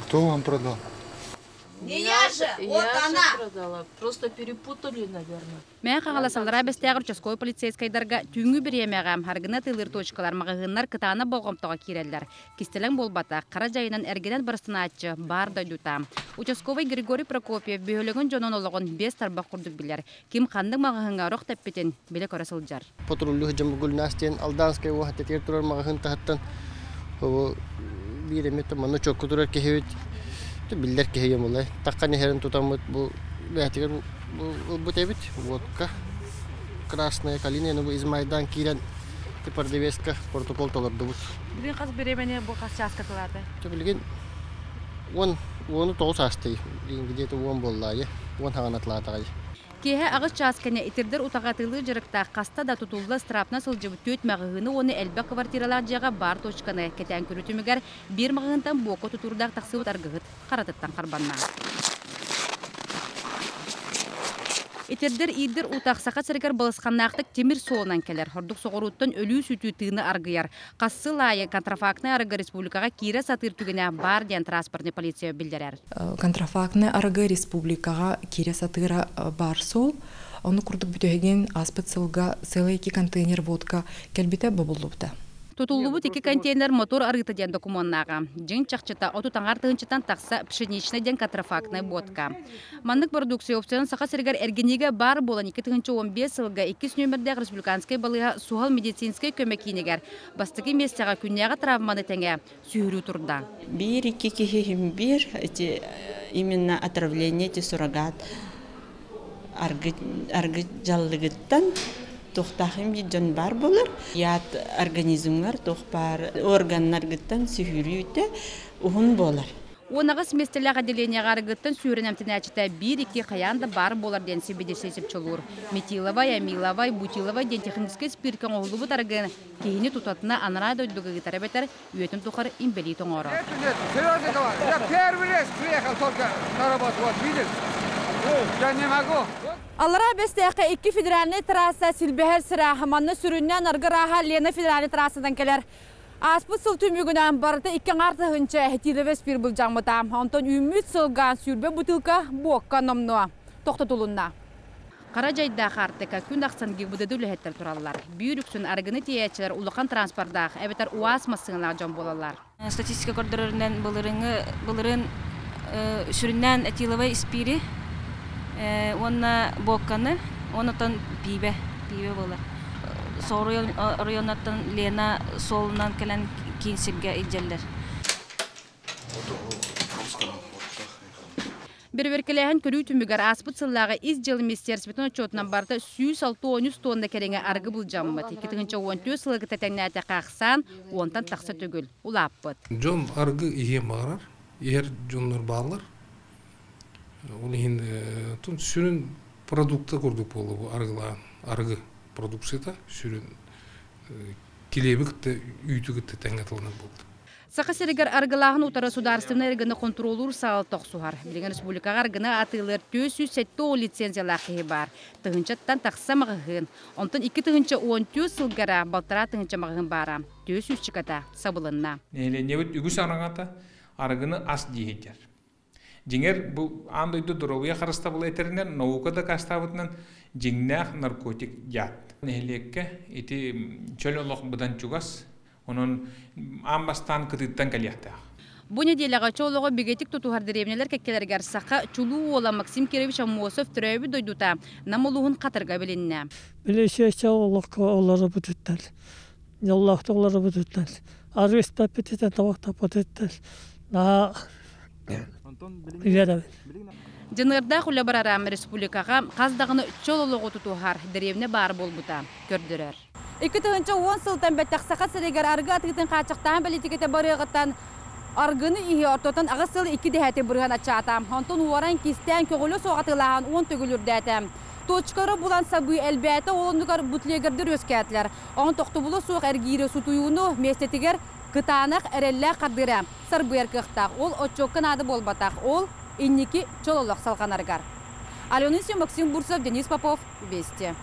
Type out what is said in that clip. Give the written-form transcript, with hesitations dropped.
Кто вам продал? Не я же, вот она. продала. Просто перепутали, наверное. Мэҥэ Хаҥалас Аллараа Бэстээҕэр участковай полицейскайдарга түүҥҥү бириэмэҕэ арыгыны атыылыыр точкалар, маҕаһыыннар кытаанах болҕомтоҕо киирэллэр. Кистэлэҥ буолбатах, хара дьайынан эргинэн барыстанааччы баар дойдута. Участковай Григорий Прокопьев бөһүөлэгин дьонун олоҕун биэс тарбах курдук билэр. Ким ханнык маҕаһыыҥҥа орох тэппитин билэ-көрө сылдьар. Патруллуу сылдьан Гульнаас диэн Алданскай уоһа тэтигэр турар маҕаһыын таһыттан биир эмит манна чокку турар киһибит биллэр киһи юмулай таххан иһэрин тутаммыт бу бэйэтигэр ылбыт эбит водка красная калина бу измайдаан киирэн продавецка протокол толордубут. Билигин хас бириэмэни бу хас чааска тылаата? Билигин 10, 19 аастай билигин где-то 10 буоллаайы 10 хаҕан атылаатаҕай. Киэһэ 8 чаас кэннэ итирдэр утаҕы атыылыыр дьарыктаах хаста да тутулла ыстыраапна сылдьыбыт түөрт маҕаһыыны уонна элбэх квартиралаах дьиэҕэ баар точканы кэтээн көрүү түмүгэр биир маҕаһыынтан буока тутуурдаах тахсыбыт аргыһыт харатыттан харбанна. Итирдэр иирдэр утах Саха сиригэр балысханнаахтык тимир суолунан кэлэр. Ордук соҕурууттан өлүү-сүтүү тыыны аргыйар. Хас сыл аайы контрафактнай арыгы республикаҕа киирэ сатыыр түгэнэ баар диэн транспортнай полиция биллэрэр. Контрафактнай арыгы республикаҕа киирэ сатыыра баар суол. Ону курдук бүтэһигин ааспыт сылга сыала икки контейнер водка кэлбитэ бобуллубута. Тутуллубут икки контейнер мотор арыыта диэн докумуоннааҕа. Дьиҥ чахчыта 30 тыһыынчаттан тахса пшеничный диэн контрафактнай водка. Маннык продукция опцион Саха сиригэр эргиниигэ баар буолан 2015 сылга иккис нүөмэрдээх республиканскай балыыһа суһал медицинскэй көмө киинигэр бастакы миэстэҕэ күннээҕи травманы тэҥэ сүһүрүү турда. Биир икки киһи биир эти именно отравление эти суррогат аргы аргы дьаллыгыттан туохтаахын биир дьон бар болар. Яд организмҥар туох баар органнаргыттан сүһүрүүтэ уһун буолар. 18 миэстэлээх отделениеҕа арыгыттан сүһүрэн эмтэнээччитэ биир-икки хайаан да баар буолар диэн сэбиэдиссэй чопчулуур. Метиловай, амиловай, бутиловай диэн техническэй спиркэ оҥоһуллубут арыгы киһини тутатына анараа дойдуга ыытар эбэтэр үйэтин тухары инбэлиит оҥорор. Нет, нет, серьезно говорю, я первый раз приехал только на работу, вот видишь? Я не могу. Аллараа Бэстээххэ икки федеральнай трасса силбэһэр сирэ, манна сүрүннээн арыгы арааһа Лена федеральнай трассадан кэлэр. Ааспыт сыл түмүгүнэн барыта 2,5 тыһыынча этиловай спирт былдьаммыта. Онтон үүммүт сылга 20 бутылка буокка номнуо тохтотулунна. Хара дьайдаах аартыкка күн ахсын ГИБДД үлэһиттэр тураллар. Биир үксүн арыгыны тиэйээччилэр улахан транспордаах, эбэтэр УАЗ массыыналаах дьон буолаллар. Статистика көрдөрөрүнэн былырыҥҥы былырыын сүрүннээн этиловай испиири уонна буокканы онтон пиибэ пиибэ буолар. Соҕуруу оройуоннартан Лена суолунан кэлэн киин сиргэ илдьэллэр. Бэрэбиэркэлээһин көрүү түмүгэр ааспыт сыллааҕы ис дьыала министиэристибэтин отчуотунан барыта 163 тонна кэриҥэ арыгы былдьаммыт. 2014 сылыгар тэҥнээтэххэ ахсаан 10-тан тахса төгүл улааппыт. Дьон арыгы иһиэн баҕарар, иһэр дьоннор бааллар. Ол иһин сүрүн продукта курдук буолла бу арыгылаан арыгы продукцията сүрүн килиэби кытта үүтү кытта тэҥҥэ тылынан буолла. Саха сиригэр арыгылааһын утары судаарыстыбаннай арыгыны хонтуруоллуур салалта охсуһар. Билигин республикаҕа арыгыны атыылыыр 470 лицензиялаах киһи баар. Тыһыынчаттан тахса маҕаһыын. Онтон 2014 сылга 1,5 тыһыынча маҕаһыын баара. 400 чыката сабылынна. Нэһилиэнньэбит үгүс араҥата арыгыны ас диэһитэр. Дьиҥэр бу аан дойду доруобуйа харыстабыла этэринэн, наука дакаастаабытынан дьиҥнээх наркотик яд. Нэһилиэккэ ити чөл олох быдан чугас, онон аан бастаан кытыыттан кэлиэхтээх. Бу нэдиэлэҕэ чөл олоҕу бигэтик тутуһар дэриэбинэлэр кэккэлэригэр саха чулуу уола Максим Кирович Аммосов төрөөбүт дойдута Нам улууһун Хатырыга билиннэ. Билиэсиэчэ олоххо олоробутуттан, дьоллоохтук олоробутуттан, арыы испэппититтэн, табахтаппытыттан наһаа үөрэбин. Дьаныардаах үлэ барара республикаҕа хас даҕаны чөл олоҕу тутуһар дэриэбинэ баар буолбута көрдөрөр. 2010 сылтан бэттэх Саха сиригэр арыгы атыытын хааччахтааһын бэлиитикэтэ барыаҕыттан арыгыны иһии ортотон 8,2% аччаата. Онтон уоран кистээн көҥүлэ суох атыылааһын 10 төгүл үрдээтэ. Точкалары булан сабыы элбээтэ, ол оннугар бутлегердэр үөскээтилэр. Онон тохтобула суох эргиири сутуйууну миэстэтигэр кытаанах эрэллээх хардыы сарбыйар кыахтаах. Ол отчуокка наада буолбатах. Ол инники чөл олох салҕанарыгар. Алена Максим Бурцев, Денис Попов, Вести.